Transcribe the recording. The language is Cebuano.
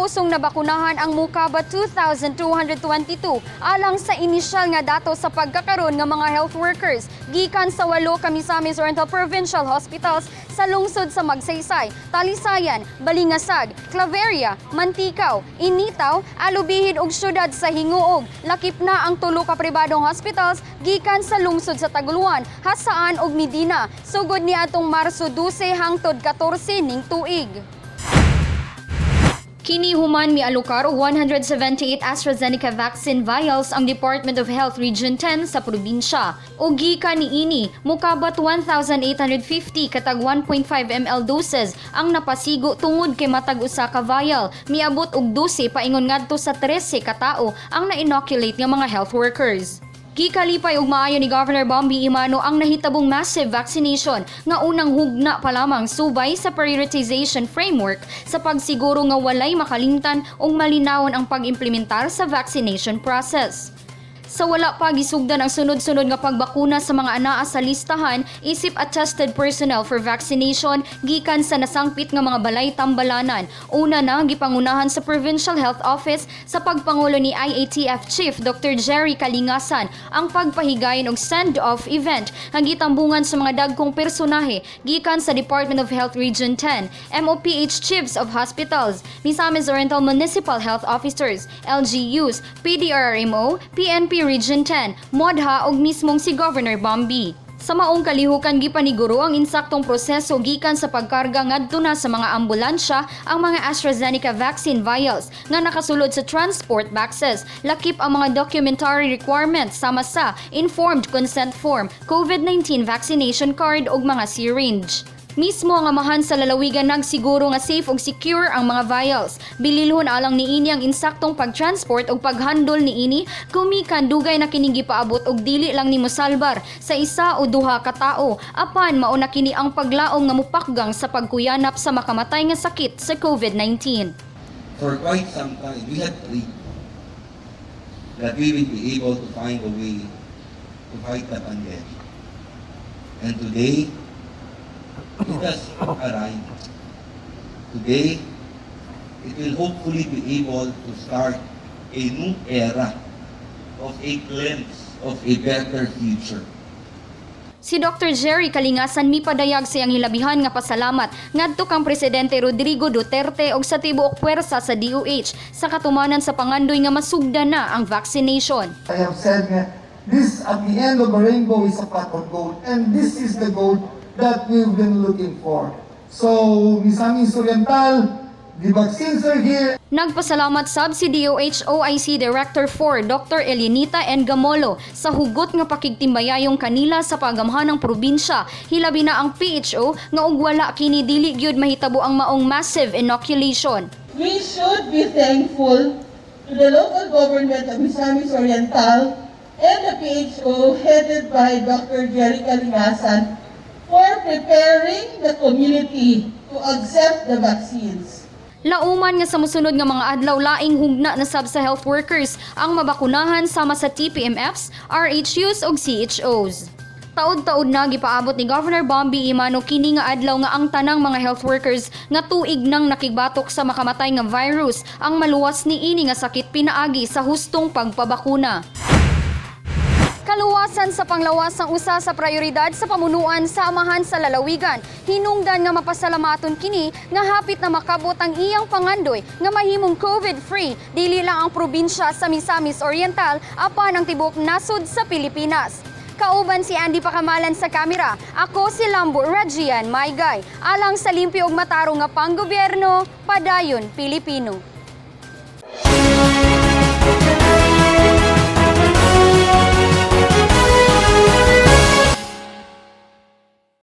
Kusog nabakunahan ang mukabat 2,222 alang sa inisyal nga dato sa pagkakaron nga mga health workers gikan sa walo ka Misamis Oriental Provincial Hospitals sa lungsod sa Magsaysay, Talisayan, Balingasag, Claveria, Manticao, Initao, Alubijid ug syudad sa Gingoog. Lakip na ang tulo ka pribadong hospitals gikan sa lungsod sa Taguluan, Jasaan ug Medina. Sugod ni atong Marso 12 hangtod 14 ning tuig. Kini human mialokar og 178 AstraZeneca vaccine vials ang Department of Health Region 10 sa probinsya. Ug gikan niini, mukabat 1,850 katag 1.5 ml doses ang napasigo tungod kay matag usa ka vial miabot og 12 paingon ngadto sa 13 ka tawo ang na-inoculate nga mga health workers. Gikalipay og maayo ni Governor Bambi Emano ang nahitabong massive vaccination nga unang hugna pa lamang subay sa prioritization framework sa pagsiguro nga walay makalimtan ug malinawon ang pag-implementar sa vaccination process. Sa wala pa gisugdan ang sunod-sunod nga pagbakuna sa mga anaa sa listahan isip attested personnel for vaccination gikan sa nasangpit nga mga balay tambalanan. Una na gipangunahan sa Provincial Health Office sa pagpangulo ni IATF Chief Dr. Jerry Kalingasan ang pagpahigayon og send-off event nga gitambungan sa mga dagkong personahe gikan sa Department of Health Region 10, MOPH Chiefs of Hospitals, Misamis Oriental Municipal Health Officers, LGUs, PDRRMO, PNP Region 10, MODHA ug mismong si Governor Bambi. Sa maong kalihukan, gipaniguro ang insaktong proseso gikan sa pagkarga ngadto na sa mga ambulansya ang mga AstraZeneca vaccine vials nga nakasulod sa transport boxes, lakip ang mga documentary requirements sama sa informed consent form, COVID-19 vaccination card ug mga syringe. Mismo ang amahan sa lalawigan nagsiguro nga safe ug secure ang mga vials. Bililhon alang niini ang insaktong pagtransport ug paghandle niini gumikan dugay na kining gipaabot og dili lang ni mosalbar sa isa o duha ka tawo, apan mao na kini ang paglaom nga mupakgang sa pagkuyanap sa makamatay nga sakit sa COVID-19. For quite some time, we had prayed that we will be able to find a way to fight the pandemic. And today, it has arrived. Today, it will hopefully be able to start a new era of a glimpse of a better future. Si Dr. Jerry Kalingasan mipadayag sa iyang hilabihan nga pasalamat ngadto kang Presidente Rodrigo Duterte ug sa tibuok puwersa sa DOH sa katumanan sa pangandoy nga masugdan na ang vaccination. I have said nga, this at the end of the rainbow is a pot of gold. And this is the gold that we've been looking for. So, Misamis Oriental, the vaccines are here. Nagpasalamat sab si DOH OIC Director 4 Dr. Elenita N. Gamolo sa hugot nga pakigtimbayayong kanila sa pagamhan ng probinsya, hilabi na ang PHO nga og wala kini dili gyud mahitabo ang maong massive inoculation. We should be thankful to the local government of Misamis Oriental and the PHO headed by Dr. Jerry Kalingasan for preparing the community to accept the vaccines. Lauman nga sa mosunod nga mga adlaw, laing hugna na sab sa health workers ang mabakunahan sama sa TPMFs, RHUs ug CHOs. Taod-taod na gipaabot ni Governor Bambi Emano kini nga adlaw nga ang tanang mga health workers nga tuig nang nakigbatok sa makamatay nga virus ang maluwas niini nga sakit pinaagi sa hustong pagpabakuna. Kaluwasan sa panglawas ang usa sa prioridad sa pamunuan sa amahan sa lalawigan. Hinungdan nga mapasalamaton kini nga hapit na makabot ang iyang pangandoy nga mahimong COVID-free dili lang ang probinsya sa Misamis Oriental apan ang tibuok nasod sa Pilipinas. Kauban si Andy Pakamalan sa kamera. Ako si Lambo Regian Maygay. Alang sa limpyo ug matarong nga panggobyerno, padayon Pilipino.